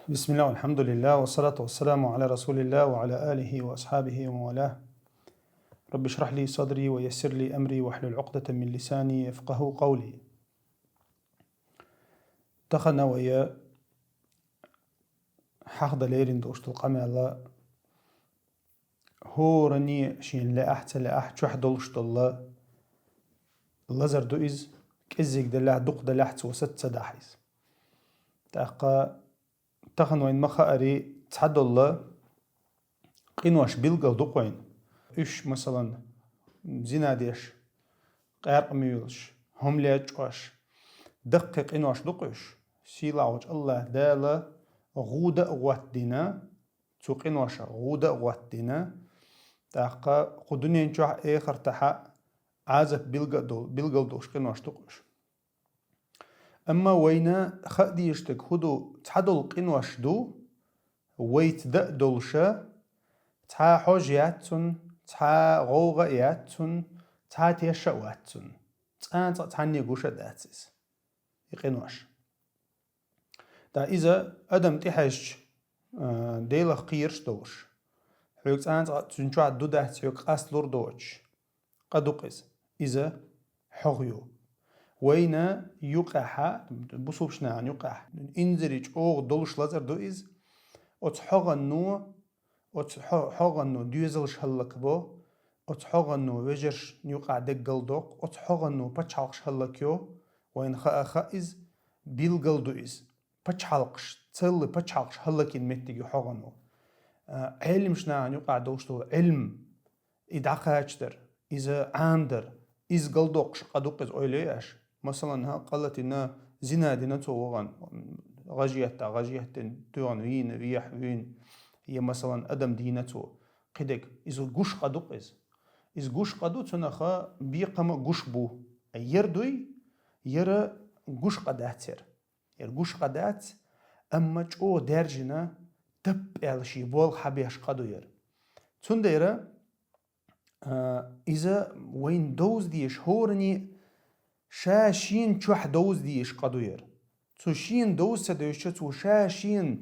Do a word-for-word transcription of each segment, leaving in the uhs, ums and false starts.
بسم الله والحمد لله والصلاة والسلام على رسول الله وعلى آله وأصحابه ومن والاه. رب اشرح لي صدري ويسر لي أمري واحلل عقدة من لساني يفقهوا قولي. Тахана вая хьахда лерин долуш долу къамел хӀоране шен лаахь а, ца лаахь а чохь долуш долу лазар ду иза, кӀеззиг делахь а, дукха делахь а цо саца ца дахь иза. ТӀаккха тахана вайна ма-хаари, цхьадолу къинош билггал ду-кх вайна. Уьш, масалан, зина деш, къаьркъа муьйлуш, хӀума лечкъош, даккхий къинош ду-кх уьш. Сийлахьчу АллахӀ Дала гӀуда а гӀоттадина, цу къиношах гӀуда а гӀоттадина, тӀаккха кху дуьнен чохь а, эхартахь а Ӏазап билга а дол-, билгал долуш къинош ду-кх уьш. Амма вайна хаа дезаш дерг хӀун ду, цхьадолу къинош ду, вайца дан а долуша, цхьа хьожа яц цунна, цхьа гӀовгӀа а яц цунна, цхьа теша а вац цунна. Цкъа а цкъа цхьанне гуш а дац иза, и къинош. Ткъа иза адам тӀехьаьжча, а, Делах кхераш долуш, хьоьга цкъа а цкъа цуьнан чохь ду дац, хьоьга къасталур доцуш, къа ду-кх иза. Иза хьогӀ ю. Вайна юкъахь, бусулбачу нахана юкъахь, инзаре чӀогӀа долуш лазар ду иза. Оцу хьогӀанно, оцу хьо-, хьогӀанно доьзалш хӀаллакбо, оцу хьогӀанно вежаршна юкъахь деггал доккху, оцу хьогӀанно пачхьалкхаш хӀаллакйо, вайна хаа а хаьа иза, билгал ду иза. Пачхьалкхаш, целлай пачхьалкхаш хӀаллакйина меттиг ю хьогӀано. А, Ӏелимчу нахана юкъахь долуш долу Ӏилм, и дӀакхачадар, иза Ӏамадар, иза галдоккхуш къа ду-кх иза, ойла йой аша. Масалан, хӀа, къа латийна, зина дина цо вахана, гӀажиятта, гӀажиятта туьйхина вийна, вехьа вуьйна, я, масалан, адам дийна цо, кхидерг, иза гуш къа ду-кх иза. Иза гуш къа ду, цунах бекхам а гуш бу. Яра дуй, яра гуш къа дац яра. Яра гуш къа дац, амма чӀогӀа даьржина, тапп аьлла шен болх хьабеш къа ду яра. Цундела, а, иза вайна довза дезаш хӀоране ша шена чохь довза дезаш къа ду яра. Цо шена довза ца девзача, цо ша шена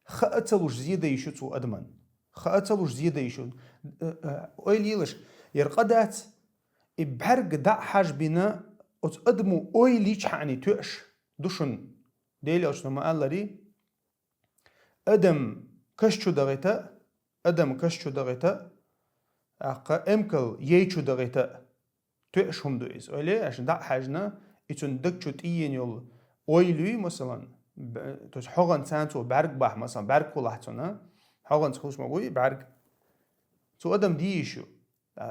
хаа ца луш зе дайш ю цо адаман. Хаа ца луш зе дайш ю. Э, э, ойла йилаш, яра къа дац, и бӀаьрг дӀа а хьажбина, оцу адамо ойла йича хьаьна тоьаш ду шуна. Делан Элчано ма-аллара: адам каш чу дахита, адам каш чу дахита, тӀаккха эмкал ей чу дахита, тоьаш хӀума ду иза. Ойла йой аша, дӀа а хьаьжна, и цуьнан даг чу тӀеена йолу ойла юй, масалан, б-, то есть хьогӀан царна цо бӀаьрг бахь, масалан, бӀаьрг хулахь цунна, хьогӀанца хуьлуш ма буй бӀаьрг. Цу адам дийш ю.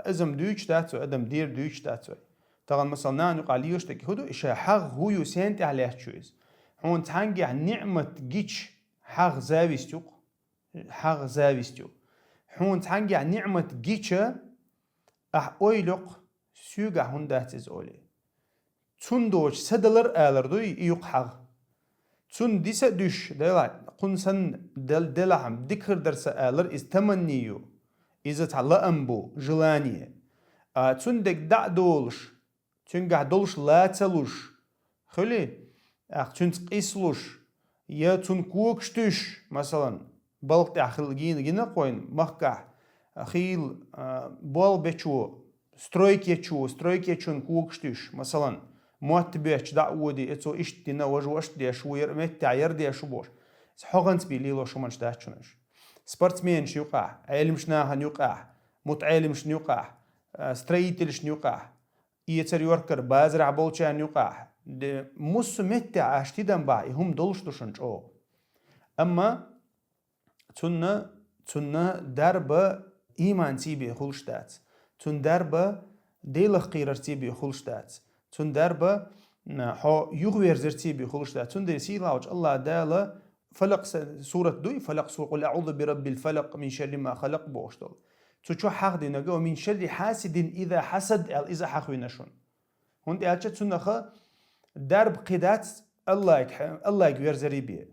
Иза-м дуьйцуш дац вай, адам дера дуьйцуш дац вай. Тахана, масала, нана юкъахь лелаш дерг хӀун ду, и ша хьагӀ хӀун ю, сен тӀехь лаьтташ ю иза? Хьуна цхьаьнгахь ниӀмат гича, хьагӀ зависть ю-кх. ХьагӀ зависть ю. Хьуна цхьаьнгахь ниӀмат гича, ахь ойла йо-кх, соьгахь хӀунда дац иза олий. Цунна доцуш са далар алар дуй и юкъахь хьагӀ. Цунна диса а дуьсуш, делахь, кхунна санна дел-, делахь-м дика хир дара сан алар иза таманни ю. Иза цхьа лаам бу, желание. А цунна дерг дӀа а долуш, цуьнгахь долуш ла ца луш, хуьлий, тӀаккха цуьнца къийсалуш, я цунна когаш туьйсуш, масалан, балха тӀехь хила гина, гина кхойн махкахь, хийла, а, болх бечо, стройкечо, стройкечун когаш туьйсуш, масалан, мотт боьттуш дӀа а води, и цо иштта дина, важа ваша деш ву, яра меттехь яра деш ву бохуш. Иза хьогӀанца бен лелош хӀуманаш дац шуна уьш. Спортсменаш юкъахь, Ӏелимаш нахана юкъахь, мутаӀелимашна юкъахь, а, строителашна юкъахь, эцар йоркар базарахь болчарна юкъахь, де, муссу меттехь аша тидам бахь, и хӀума долуш ду шуна чӀогӀа. Амма цунна, цунна дарба иман цебе хуьлуш дац. Цунна дарба Делах кхерар цебе хуьлуш дац. Цунна дарба, м, хьо юхаверзар цебе хуьлуш дац. Цундела сийлахьчу АллахӀ Дала Фалакъ са-, сурат дуй, Фалакъ сура, «Къул аӀузу би раббил фалакъ, мин шарри ма халакъ» бохуш долу. Цу чохь хьахдинарг, «Ва мин шарри хьасидин иза хьасад» аьлла, иза хьахвина шуна. ХӀунда аьлча цунах дарба кхин дац, Аллайг хьа-, Аллайг верзаре бе.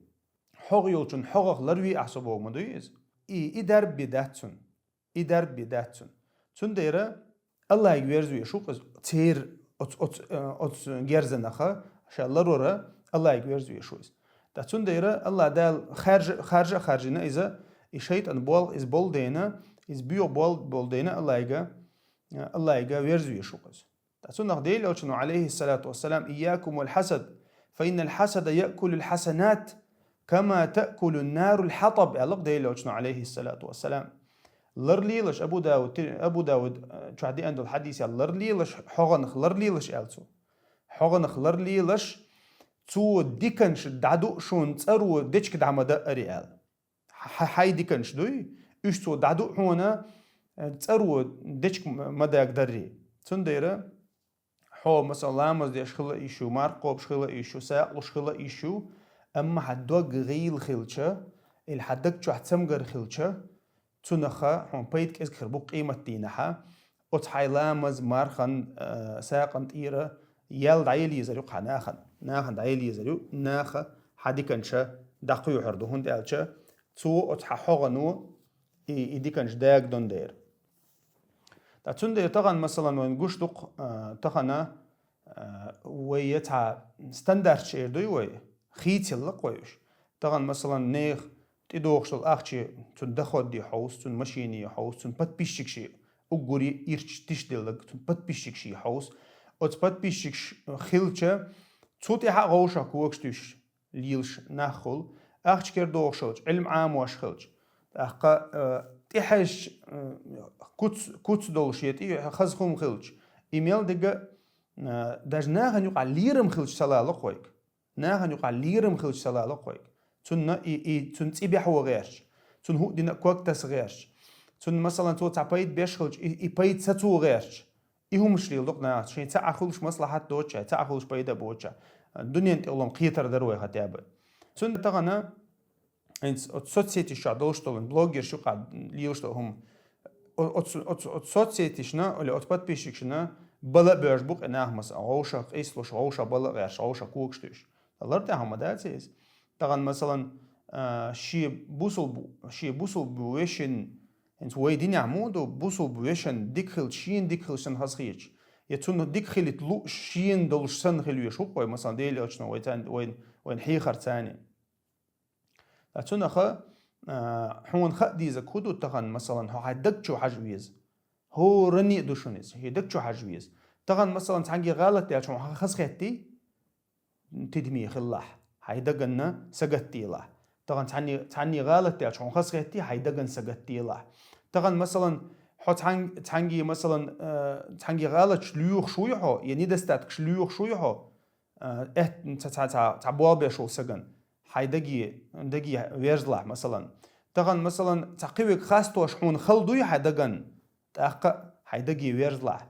ХьогӀ йолчун хьогӀах ларве ахь со боху ма дуй иза. И, и дарба бе дац цунна. И дарба бе дац цунна. Цундела Аллайг верзавеш ву иза, церан оцу, оцу, э, оцу герзанаха ша ларора Аллайг верзавеш ву иза. Ткъа цундела Аллах Дала харжа, харжа а харжина иза, и шайтӀан болх иза болу дена, иза боьха болу, болу дена Аллайга, Аллайга верза везаш ву-кх иза. Ткъа цунах Делан Элчано, алейхиссалату вассалам: «Ийякум валь хасад, фа инналь хасада яъкулуль хасанат, кама таъкулун наруль хатаб», аьлла-кх Делан Элчано, алейхиссалату вассалам. Ларлелаш, Абу Дауд, Абу Дауд, э, чохь деана долу хьадис ял, ларлелаш, хьогӀанах ларлелаш аьлла цо. ХьогӀанах ларлелаш, цо диканаш дӀаду шуна цӀаро дечка дӀа ма даа аьлла. Хьа-, хьайн диканаш дуй, уьш цо дӀаду хьуна, э, цӀаро дечка ма дагадарий. Цундела хьо, масала, ламаз деш хила йиш ю, марха кхобуш хила йиш ю, сагӀа луш хила йиш ю, амма хьан дог гӀийла хилча, или хьан даг чохь цамгар хилча, цунах хьуна пайда кӀезиг хир бу къематдийнахьа, оцу хьайн ламаз, мархан, а, сагӀан тӀера ял дӀаяла езар ю-кх хьан нахана. Нахана дӀаяла езар ю, наха хьан диканаш дӀакхоьхьур ду, хӀунда аьлча цо, оцу хьан хьогӀано, и, и диканаш дагадон дера. Ткъа цундела тахана, масалан, вайна гуш ду-кх, а, тахана, а, вай я цхьа стандарташ эр дуй вай, хийцалла-кх вай уьш. Тахана, масалан, нехан тӀедогӀуш долу ахча цуьнан доходе хьовса, цуьнан машине хьовса, цуьнан подписчикаш, уггаре ирча тиша делларг, цуьнан подписчикаш хьовса. Оцу подписчикаш хилча, цу тӀехь а вовшах когаш туьйсуш лелаш нах хуьлу, ахча кара догӀуш хилча, Ӏилма Ӏамош хилча, тӀаккха, э, тӀехьаьжча, э, куц, куц долуш я тӀе хаза хӀума хилча, и мел дерг, э, даже нахана юкъахь лерам хилча ца лало-кх вайга. Нахана юкъахь лерам хилча ца лало-кх вайга. Цунна и, и, цуьнан цӀе бехьо гӀерташ, цуьнан хӀуъа дина а ког таса гӀерташ, цунна, масалан, цо цхьа пайда беш хилча, и, и пайда сацо гӀерташ, и хӀуманаш леладо-кх наха, шайн цхьа а хуьлуш маслахьат доцуш, цхьа а хуьлуш пайда боцуш. Дуьненан тӀехула-м кхетар дара вай хӀетта а бен. Цундела тахана хӀинца оцу соцсеташ чохь долуш долу, блогерш юкъахь лелаш долу хӀума. О-, оцу, оцу, оцу соцсеташна, или оцу подписчикашна бала а боьжуш бу-кх и нах, масалан, вовшах къийсалуш, вовшах бала а гӀерташ, вовшах когаш туьйсуш. Лар тӀехь хӀума дац иза. Тахана, масалан, а, шен бусулба, шен бусулба вешин, хӀинца вай динехь муха ду, бусулба вешан дика хилча, шена дика хилча санна хазахеташ, я цунна дика хилийта лууш шена долуш санна хила везаш ву-кх вай, масалан, Делан Элчано вай царна, вайн, вайн хьехар царна. Ткъа цунах, а, хьуна хаа дезарг хӀун ду тахана, масалан, хьо хьайн даг чу хьажа веза. ХӀоранна а ду шуна иза, хьайн даг чу хьажа веза. Тахана, масалан, цхьаьнгге гӀалат даьлча хьуна хазахеттий? Тидаме хилалахь, хьайн дагана сагатделахь. Тахана цхьаьнне, цхьаьнне гӀалат даьлча хьуна хазахеттий? Хьайн дагана сагатделахь. Тахана, масалан, хьо цхьаьн-, цхьаьнгге, масалан, а, цхьаьнгге гӀалаташ лоьхуш вуй хьо, я недостаткаш лоьхуш вуй хьо, а, эт-, ца, ца, ца, ца болх беш волу сагана, хьайн даге, даге верзалахь, масалан. Тахана, масалан, цхьа кхин верг хастош хьуна хала дуй хьайн дагана, тӀаккха а хьайн даге верзалахь.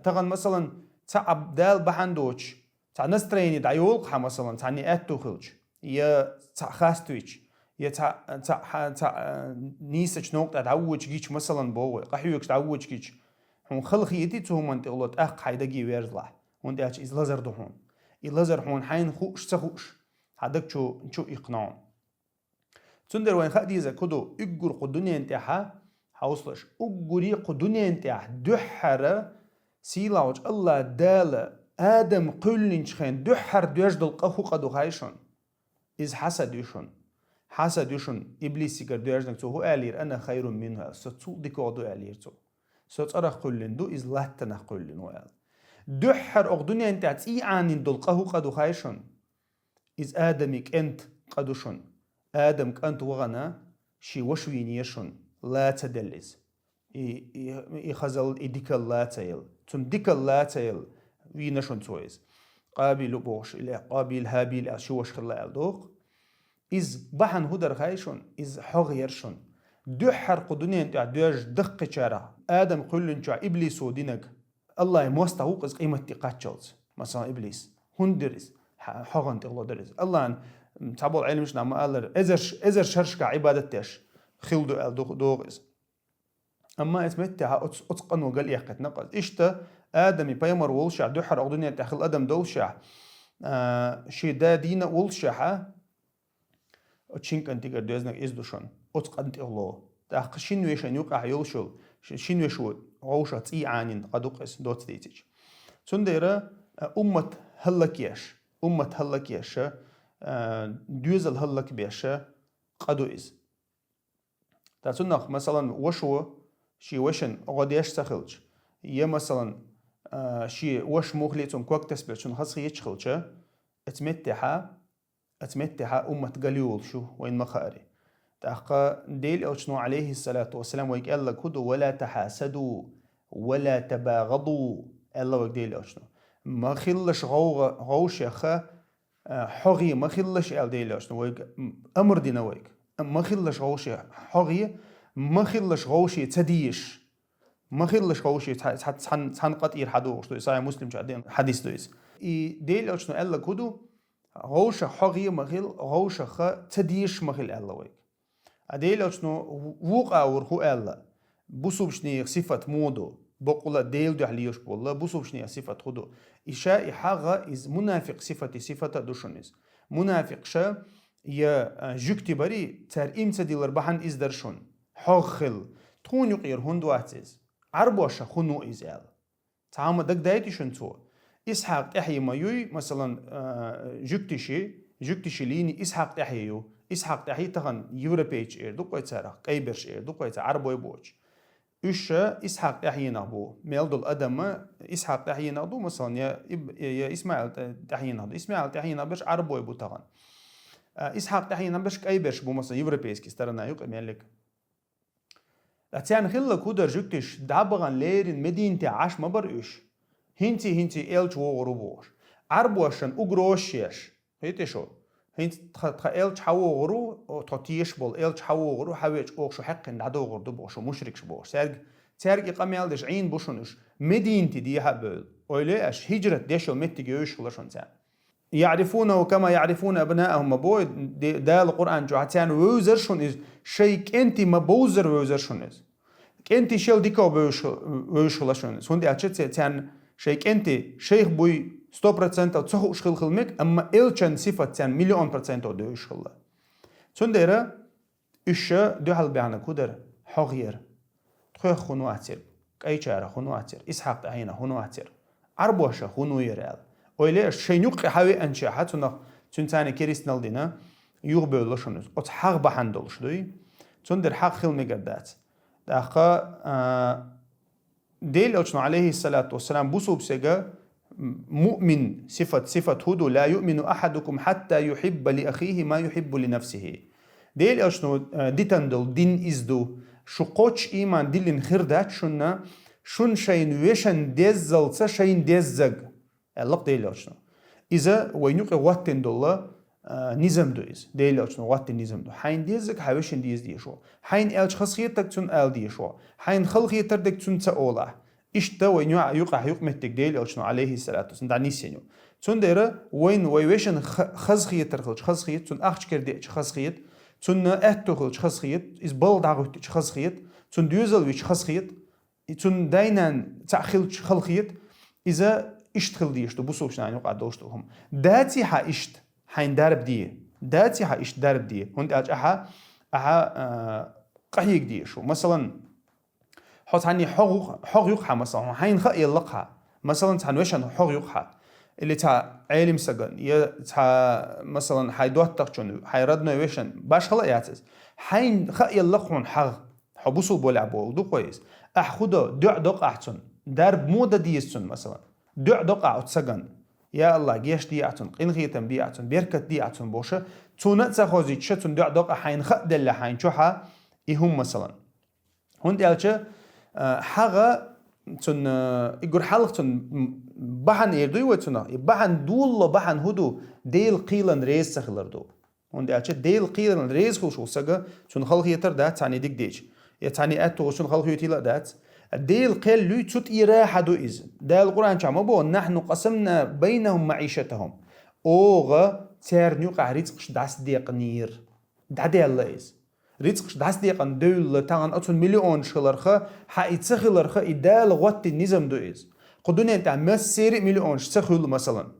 Тахана, масалан, цхьа а Дала бахьана доцуш, цхьа настроение дӀайолу-кх хьан, масалан, цхьаьнне аьтту хилча, я цхьаъ хаставича, я цхьаъ, цхьаъ, хьан, цхьаъ, а, нийсачу новкъа тӀехь дӀаводаш гича, масалан, боху вай, къахьоьгуш дӀаводаш гича, хьуна хала хетий цу хӀуманна тӀехула, тӀаккха хьайн даге верзалахь. ХӀунда аьлча иза лазар ду хьуна. И лазар хьуна хьайна хууш ца хууш, хьан даг чу, чу иккхина хьуна. Цундела вайна хаа дезарг хӀун ду, уггар кху дуьнен тӀехьа, хьовсалаш, уггаре кху дуьнен тӀехь дуьххьара сийлахьчу Аллах Дала Адам кхоьллинчу хенахь дуьххьара доьжна долу къа хӀун къа ду хаий шуна? Иза хьасад ю шуна. Хьасад ю шуна, иблисигара доьжнарг, цо хӀун аьллера: «Ана хайрун минху», аьлла, со цул дикагӀа ду аьллера цо. Со цӀарах кхоьллина ду, иза латтанах кхоьллина ву аьлла. Дуьххьара окху дуьнен тӀехь цӀий Ӏанийна долу къа хӀун къа ду хаий шуна? Иза Адаман кӀентан къа ду шуна. Адаман кӀант вахана, шен ваша вийнера шуна, ла ца делла иза. И, и, и хазалла, и дикалла ла ца елла. Цунна дикалла ла ца елла вийна шуна цо иза. Къабил ю бохуш, или Къабил, ХӀабил аьлла ши ваша хилла аьлла доху. Иза бахьана хӀун дара хаий шуна? Иза хьогӀ яра шуна. Дуьххьара кху дуьнен тӀехь доьжна даккхийчарах, Адам кхоьллинчохь иблисо динарг, Аллахьан мостагӀа ву-кх иза къематде кхаччалц. Масалан, иблис. ХӀунда дира иза? Хьа-, хьогӀан тӀехула дара иза. Аллахьан, м, цхьаболу Ӏилманчаша ма-аллара, эзар ш-, эзар шерашкахь Ӏибадат деш хилла ду аьлла доху, доху иза. Амма иза меттехь оцу, оцу къано галъяьккхина-кх иза. Иштта Адаме пайхамар волушехь, дуьххьара окху дуьнен тӀехь хилла адам долушехь, а, шен да дийна а волушехь, оцу шина кӀантигара доьзнарг иза ду шуна, оцу къан тӀехула. ТӀаккха шина вешан юкъахь йолуш йолу, ши-, шина вешо вовшах цӀий Ӏанийна къа ду-кх иза, доцца дийцича. Цундела, а, уммат хӀаллакъеш, уммат хӀаллакъеш, а, а, доьзал хӀаллакбеш къа ду иза. Ткъа цунах, масалан, вашо ший вешан гӀо деш ца хилча, е, масалан, а, ший ваша мухли цун ког тасбеш цун хаза хеташ хилча, эцу меттехьа, эцу меттехьа уммат галъюлуш ю, вайна ма хаари. ТӀаккха Делан Элчано, алейхиссалату вассалам, вайга аьлларг хӀун ду: «Ва ла тахьасаду, ва ла табагӀаду», аьлла вайга Делан Элчано. Ма хилалаш гӀовгӀа-, гӀовшех, а, хьогӀе ма хилалаш, аьлла Делан Элчано вайга, м, амр дина вайга. Ма хилалаш гӀовше хьогӀе, ма хилалаш гӀовше ца дезаш. Ма хилалаш гӀовше цхьа-, цхьа-, цхьан-, цхьан къа тӀера хьадугӀуш ду, и Сахьихь Муслим чу Ӏа деана хьадис ду иза. И Делан Элчано аьлларг хӀун ду: «ГӀовшах хьогӀе ма хила, гӀовшах ца дезаш ма хила», аьлла вайга. А Делан Элчано в-, вукхавар хӀун аьлла? Бусалбачунех сифат муха ду? Бакъволу Делан дуьхьа лелаш болу бусалбачунех сифат хӀун ду? И ша и хьагӀ, иза мунафикъ сифати сифата а ду шуна иза. Мунафикъаша я, а, жуьгти барий, цара иман ца диллар бахьана иза дара шуна. ХьогӀ хила. Тхуна юкъера хӀунда вац иза? Ӏарбоша хӀун ву иза аьлла. Цхьа хӀума дагадайтий шуна цо? Исхьакъ тӀаьхье ма юй, масалан, а, жуьгтиши, жуьгтиши лийни Исхьакъ тӀаьхье ю. Исхьакъ тӀаьхье тахана европейцаш эр ду-кх вай царах, кӀайберш эр ду-кх вай царах, Ӏарбой боцуш. Уьш Исхьакъ тӀаьхьенах бу. Мел долу адам Исхьакъ тӀаьхьенах ду, масалан, я Иб-, я Исмаил тӀа-, тӀаьхьенах ду. Исмаил тӀаьхьенах берш Ӏарбой бу тахана. А, Исхьакъ тӀаьхьенах берш кӀайберш бу, масалан, европейский сторона юкъа меллиг. Ткъа царна хилларг хӀун дара жуьгтиш, дӀа а бахана леррина Мединате Ӏаш ма бара уьш. ХӀинций-хӀинций элча вогӀур ву бохуш. Ӏарбошна угрозаш еш. Хетий шу? ХӀинца тха, тхан элча хьан вогӀур ву, о, тхо тешаш болу элча хьан вогӀур ву, хьан веча оха шу хьаькхина дӀадогӀур ду бохуш, шу мушрикаш бохуш. Цаьрга, цаьрга и къамел деш Ӏийна бу шуна уьш. Мединате дехьа а бевлла. Ойла еш, хӀижрат дешо меттиг йовзуш хилла шуна царна. «ЯӀрифунаху кама яӀрифуна абнаахум», ма бой, де-, Дала Къуръан чохь царна вевзар шуна иза, шайн кӀентий ма бовззара вевзар шуна иза. КӀентий шел дика бевзаш, вевзаш хилла шуна иза. ХӀунда аьлча ца-, царна шайн кӀентий шайх буй сто процентов ца хууш хила хила мега, амма элчан сифат царна миллион процентов девзаш хилла. Цундела Уьш дуьхьал баьхнарг хӀун дара? ХьогӀ яра. Тхох хӀун вацара? КӀайчарах хӀун вацара? Исхьакъ тӀаьхьенах хӀун вацара? Ӏарбошах хӀун ву яра аьлла. Ойла еш, шайн юккъе хьан веанчехьа, цунах, цуьнан царна керстанал дина, юхабевлла шуна иза. Оцу хьагӀ бахьана долуш дуй? Цундела хьагӀ хила мегар дац. ТӀаккха, а, Делан Элчано, алейхиссалату вассалам, бусулба стеган муъмин сифат, сифат хӀун ду: «Ла юъмину ахьадукум хьатта юхьибба ли ахихи ма юхьиббу ли нафсихи». Делан Элчано, э, дитан долу дин иза ду: «Шу кхоччуш ийман диллина хир дац шуна, шуна шайна вешан деззалца шайна деззаг», аьлла-кх Делан Элчано. Иза вайн юкъе гӀоттина долу, а, низам ду иза. Делан Элчано гӀоттина низам ду. Хьайна деззаг хьан вешан деза дезаш ву. Хьайна аьлча хазахетарг цунна ала дезаш ву. Хьайна халахетар дерг цунна ца олахь. Иштта вайн юкъахь юкъаметтиг Делан Элчано, алейхиссалату вассалам, дӀанисйина ю. Цундела вайна вай вешан ха-, хазахетар хилча хазахета, цунна ахча кара деача хазахета, цунна аьтту хилча хазахета, иза балха дӀагӀуьттича хазахета, цунна доьзал вича хазахета. И цунна дай-нана цхьаъ хилча халахета, иза иштта хила дезаш ду, бусулба нахана юкъахь долуш долу хӀума. Даций хьан иштта, хьайна дарба де? Даций хьан иштта дарба де? ХӀунда аьлча ахьа, ахьа, а, къахьега дезаш ву. Масалан, хьо цхьанне хьогӀ, хьогӀ ю-кх хьан, масалан, хьайна хаа елла-кх хьан. Масалан, цхьана вешан хьогӀ ю-кх хьан. Или цхьа Ӏелим стаган, я цхьа, масалан, хьайн доттагӀчун, хьайн родной вешан, башхала а яц иза. Хьайна хаа елла-кх хьуна хьагӀ. Хьо бусулба валахь бохург ду-кх вай иза. Ахь хӀун до, доӀа до-кх ахь цунна. Дарба муха дан деза цунна, масалан? ДоӀа до-кх ахь оцу стагана: «Я АллахӀ, геч де ахь цунна, къинхетам бе ахь цунна, беркат де ахь цунна», бохуш, цунна а ца хозуьйтуш, цунна доӀа до-кх ахь, хьайна хаа делла хьайна чохьа и хӀума, масалан. ХӀунда аьлча, а, хьагӀ цунна, а, и гур хьалха цунна м-, бахьана эр дуй вай цунах? И бахьана, дола бахьана хӀун ду? Делан кхелан реза ца хилар ду. ХӀунда аьлча Делан кхелан реза хуьлуш волу стаг, цунна халахетар дац цхьанне дика дича. Я цхьанне аьтту хуьлуш цунна халахетийла а дац. Делан кхел юй, цу тӀера хьан ду иза. Дала Къуръан чохь ма боху: «Нахьну къасамна байнахум маӀишатахум». Оха церан юкъахь рицкъаш дӀасадекънера. ДӀадаьлла иза. Рицкъаш дӀасадекъна девлла, тахана оцунна миллионаш хиларх, хьан и ца хиларх, и Дала гӀоттина низам ду иза. Кху дуьнен тӀехь массеран а миллионаш ца хуьлу, масалан.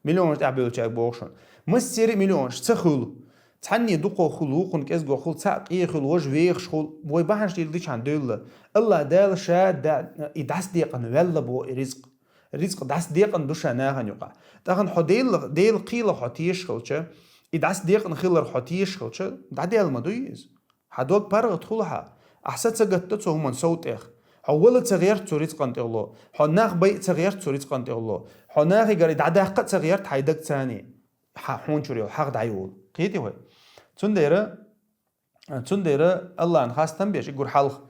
Миллионаш тӀехь бевллачаьрга боху шуна. Массеран а миллионаш ца хуьлу. Цхьанне дукхох хуьлу, вукхунна кӀезгох хуьлу, цхьаъ къе хуьлу, важа вехаш хуьлу, вай бахьанаш дийла дичхьана девлла. АллахӀ Дала Ша да-, и дӀасадекъна ваьлла боху и рицкъ. Рицкъ дӀасадекъна ду Ша нахана юкъахь. Тахана хьо Дела, Делан кхелах хьо тешаш хилча, И дӀаса декъана хилар хьо тешаш хилча, дӀадаьлла ма дуй иза. Хьа дог паргӀат хул хьа. Ахьа са ца гатта цу хӀуман сов тӀех. Хьо вала ца гӀерта цу рицкъан тӀехула. Хьо нах байа ца гӀерта цу рицкъан тӀехула. Хьо нахигара дӀадаккха а ца гӀерта хьай даг цани. Хьа хьона чура йола хьагӀ дӀайола. Кхетий хьо? Цундера, цундера Аллахьан хастам беш, и гур хьалха,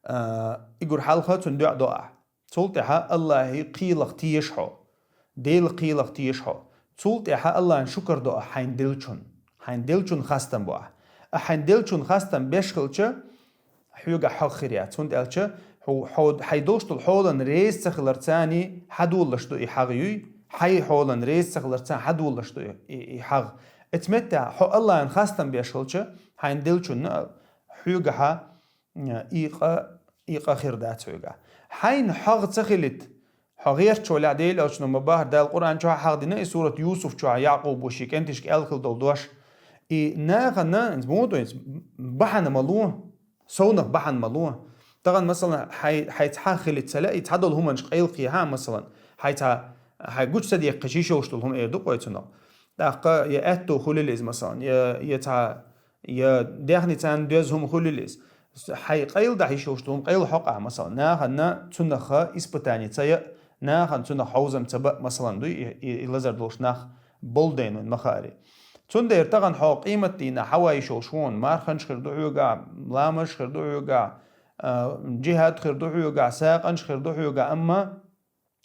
а, и гур хьалха цун дуӀа до ахь. Цул тӀаьхьа Аллахьи кхелах теша хьо. Дела кхелах теша хьо. Цул тӀаьхьа Аллахьан шукар до ахь хьайн делчун. Хьайн делчун хастам бу ахь. А хьайн делчун хастам беш хилча, хьоьга хьагӀ хир яц. ХӀунда аьлча, хьо, хьо, хьай долуш долу хьолан реза ца хилар цани хьадолалаш ду и хьагӀ юй, хьай хьолан реза ца хилар цани хьадолалаш ду и, и, и хьагӀ. Эцу метта хьо Аллахьан хастам беш хилча, хьайн делчунна а, хьоьга хьа, и къа, и къа хир дац хьоьга. Хьайна хьагӀ ца хилийта, хьо гӀерташ валахь, Дела элчано ма бахара, Дала Къуръан чохь а хьагӀ дина, и сурат Юсуф чохь а Якъубо шен кӀенташка аьлла хила долу дош. И нахана, иза муха ду, иза бахьана ма ло, совнах бахьана ма ло. Тахана, масалан, хьай, хьай цхьа хилийта ца лаьа, и цхьадолу хӀуманаш къайлакхехьа, масалан, хьай цхьа, хьай гучу ца деккхича йиш йолуш долу хӀума эр ду-кх вай цунах. ТӀаккха я аьтту хуьлийла иза, масалан, я, я цхьа я даьхни царна доьзна хӀума хуьлийла иза. Хьай къайла дахьа йиш йолуш долу хӀума къайла хьокъахь, масалан, нахана цунах испытание ца яа, нахана цунах хьовзам ца баа, масалан, дуй, и, и, и лазар долуш нах болу дайна вайн ма хаари. Цундела тахана хьо къематдийнахь хьаван йиш йолуш ву хьуна, марханаш хир ду хьоьгахь, ламазаш хир ду хьоьгахь, а, джихӀад хир ду хьоьгахь, сагӀанаш хир ду хьоьгахь, амма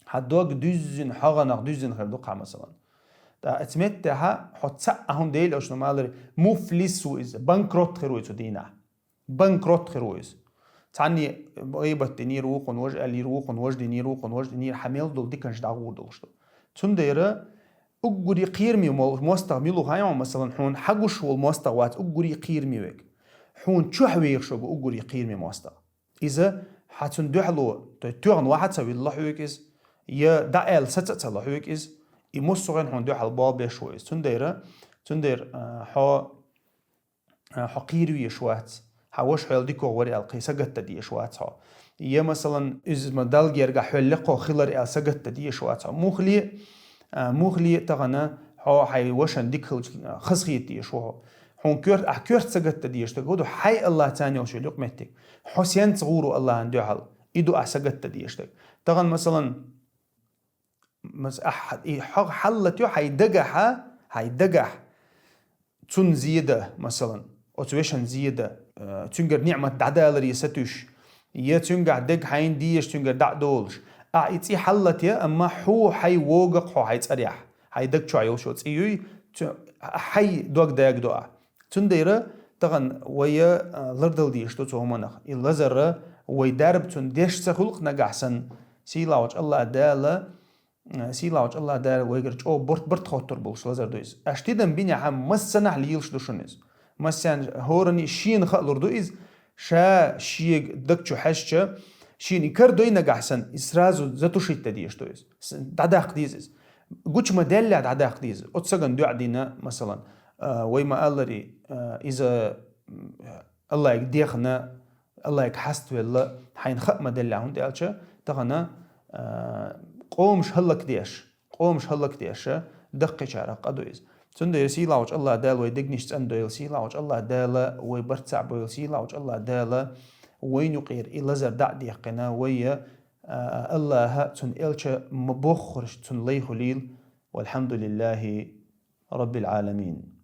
хьан дог дуьззина, хьагӀанах дуьззина хир ду-кх хьан, масалан. ТӀаккха эцу меттехьа хьо цхьаъ а хӀума, Дела элчано ма аллара, муфлис ву иза, банкрот хир ву иза цу дийнахь. Банкрот хир ву иза. Цхьанне гӀийбат динера вукхунна, важа аьллера вукхунна, важа динера вукхунна, важа динера, хьан мел долу диканаш дӀагӀур долуш ду. Цундела уггаре кхераме мо-, мостагӀа мила ву хаий хьуна, масалан, хьуна хьагуш волу мостагӀа вац уггаре кхераме верг. Хьуна чохь вехаш верг ву уггаре кхераме мостагӀа. Иза хьан цунна дуьхьало, то есть тоьхна ваха ца вилла хьоьга иза, я дӀа аьлла саца а ца ло хьоьга иза, и массо а хьуна дуьхьал болх беш ву иза. Цундела, цундела, а, хьо, а, хьо кхера везаш вац, хьан ваша хьоьлла дика вара аьлла кхин сагатта дезаш вац хьо. Я, масалан, иза ма Далла гергахь хьоьлла лекхо хилар аьлла сагатта дезаш вац хьо. Муххале а, а, муххале а тахана хьо хьайн вашана дика хилча, а, хазахета дезаш ву хьо. Хьуна коьрта, ахь коьрта сагатта дезаш дерг хӀун ду, хьай Аллахь царна йолуш йолу юкъаметтиг. Хьо сенца гӀур ву Аллахьан дуьхьал, и ду ахь сагатта дезаш дерг. Тахана, масалан, мас-, ахь, и хьо хьаллатайо хьайн дагахьа, хьайн дагахь цунна зеда, масалан, оцу вешан зеда, э, цуьнгара ниӀмат дӀадаларе сатуьйсуш, я цуьнгахь дерг хьайна дезаш, цуьнгара дӀа а долуш. Ахь и цӀе хьаллатайо, амма хьо хьайн вогу-кх хьо хьайн цӀарехь, хьайн даг чохь йолуш йолу цӀе юй, цу-, хьайн дог дагадо ахь. Цундела тахана вай, а, лардала дезаш ду цу хӀуманах. И лазар вай дарба цунна деш ца хуьлу-кх нагахь санна, сийлахьчу Аллахь Дала, а, сийлахьчу Аллахь Дала вайгара чӀогӀа барт-барт хоттур болуш лазар ду иза. Аша тидам бинехь а массанахь лелаш ду шуна иза. Массарна хӀоранна шена хаа лур ду иза, ша шега даг чу хьаьжча, шена и карадой нагахь санна, иза сразу затушить дан дезаш ду иза. С-, дӀадаккха деза иза. Гучу ма даьллехь дӀадаккха деза. Оцу сагана дуьхьа дина, масалан, а, вай ма-аллара, а, иза, м, Аллахьига дехна, Аллахьига хьаставелла, хьайна хаа ма деллехь, хӀунда аьлча тахана, а, къомаш хӀаллакдеш, къомаш хӀаллакдеш даккхийчарах къа ду иза. Цундела сийлахьчу Аллахь Дала вай дегнаш цӀандойла, сийлахьчу Аллахь Дала вай барт цхьаъ бойла, сийлахьчу Аллахь Дала вайна юкъера и лазар дӀа а даьккхина, вай, а, Аллахьа, цуьнан элча ма-боххурш цунна лай хуьлийла. Валхьамдулиллахьи Раббил Ӏаламин.